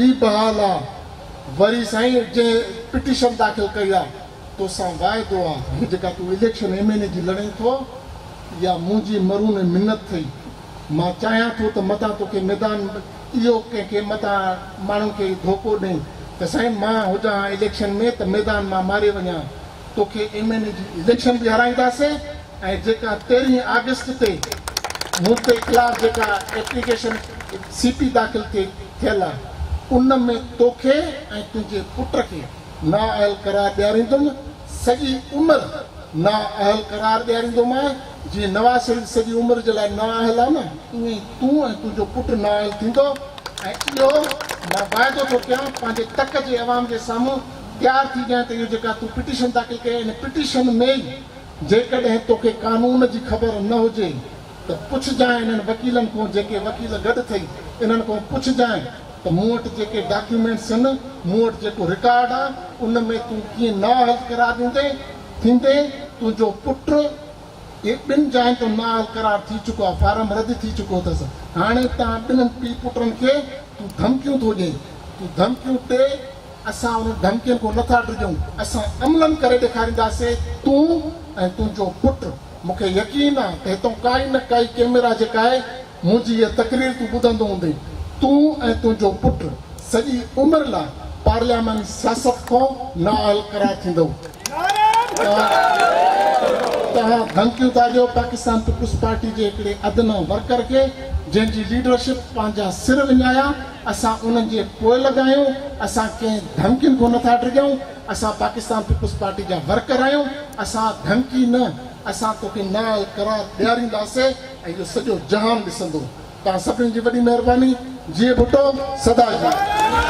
ٻي بحال آ. وري سائين جنهن پٽيشن داخل ڪئي آ توسان واعدو آ هي جيڪا تون اليڪشن ايم اين اي جي لڙين ٿو اها منهنجي مرون منت ٿئي. مان چاهيان ٿو ته متان توکي ميدان اهو ڪنهن کي متان ماڻهن کي ڌوڪو ڏئين ته سائين مان هجان ها اليڪشن ۾ ته ميدان مان ماري وڃان ها. توکي ايم اين اي جي اليڪشن به هارائينداسين ۽ جيڪا تيرهين آگسٽ تي مون تي خلاف جيڪا ايپليڪيشن سي پي داخل ٿي ٿيل آهي ان ۾ توکي ۽ تنهنجي پٽ کي نااهل قرار ڏياريندم سڄي عمر نااهل قرار ڏياريندومانء جيئن نواز شريف سڄي عمر جي لاء نااهل آهي نه ائين ئي تون ۽ تنهنجو پٽ نااهل ٿيندو ۽ اهو مان واعدو ٿو ڪيان پنهنجي تڪ جي عوام جي سامهون تيار ٿي جانء ته اهو جيڪا تون پٽيشن داخل ڪئي آهي ان پٽيشن ۾ ئي جيڪڏهن توکي قانون جي خبر نه هجي ته پڇجانء انهن وڪيلن کون جيڪي وڪيل گڏ ٿئي انهن کون پڇجانء ته مون وٽ جيڪي ڊاڪيومينٽس هن مون وٽ جيڪو رڪارڊ آ ان ۾ تون ڪيئن نااهل قرار ڏيندين ٿيندين تنهنجو پٽ اهي ٻن جاين تان نااهل قرار ٿي چڪو آ فارم رد ٿي چڪو اٿس هاڻي توهان ٻنهن پيء پٽن کي تون ڌمڪيون ٿو ڏين تون ڌمڪيون ڏي اسان انهن ڌمڪين کان نٿا ڊڄون، اسان عملن ڪري ڏيکارينداسين، تون ۽ تنهنجو پٽ، مون کي يقين آ ته هتئون ڪائي نه ڪائي ڪئميرا جيڪا آهي، منهنجي هيء تقرير تون ٻڌندو هوندين، تون ۽ تنهنجو پٽ سڄي عمر لاء پارلياماني سياست کان نااهل قرار ٿيندؤ. توهان ڌمڪيون ٿا ڏيو پاڪستان پيپلز پارٽي جي هڪڙي ادنيٰ ورڪر کي، جنهن جي ليڊرشپ پنهنجا سر وڃايا، اسان انهن جي پوئلڳ آهيون، اسان ڪنهن ڌمڪين کان نٿا ڊڄون، اسان پاڪستان پيپلز پارٽي جا ورڪر آهيون، اسان ڌمڪي نه، اسان توکي نااهل قرار ڏيارينداسين ۽ اهو سڄو جهان ڏسندو. توهان سڀني جي وڏي مهرباني. جيئي ڀٽو، سدا جيئي.